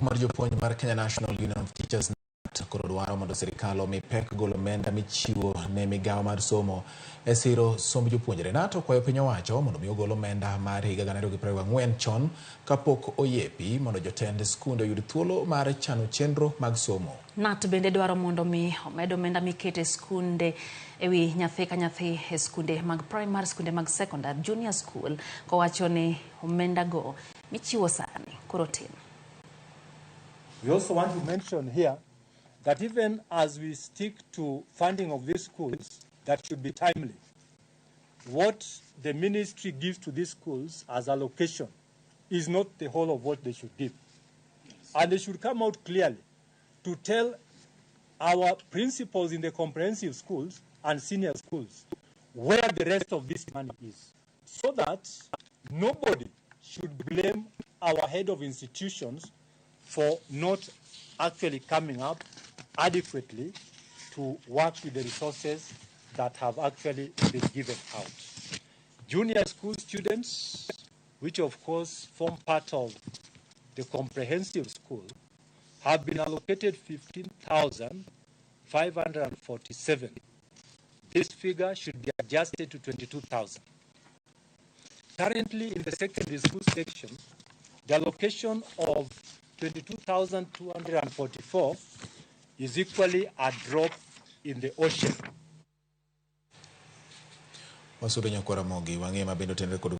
Mar jopuonj mar Kenya National Union of Teachers koro dwaro mondo sirikal omi pek golo omenda michiwo ne migawo mar somo e siro somb jopuonjre. KNUT okwayo piny owacho mondo mi ogol omenda mar higa 2024 chon kapok oyepi mondo jotend skunde oyud thuolo mar chano chenro mag somo. KNUT bende dwaro mondo mi omed omenda mikete skunde e wi nyathi ka nyathi e skunde mag primary, skunde mag secondary, junior school, kowacho ni omenda go michiwo sani koro tin. We also want to mention here that even as we stick to funding of these schools, that should be timely. What the ministry gives to these schools as allocation is not the whole of what they should give. And they should come out clearly to tell our principals in the comprehensive schools and senior schools where the rest of this money is, so that nobody should blame our head of institutions for not actually coming up adequately to work with the resources that have actually been given out. Junior school students, which of course form part of the comprehensive school, have been allocated 15,547. This figure should be adjusted to 22,000. Currently in the secondary school section, the allocation of 22,244 is equally a drop in the ocean. Wasudo nyakwara Ramogi wang'e ma bende otenore kod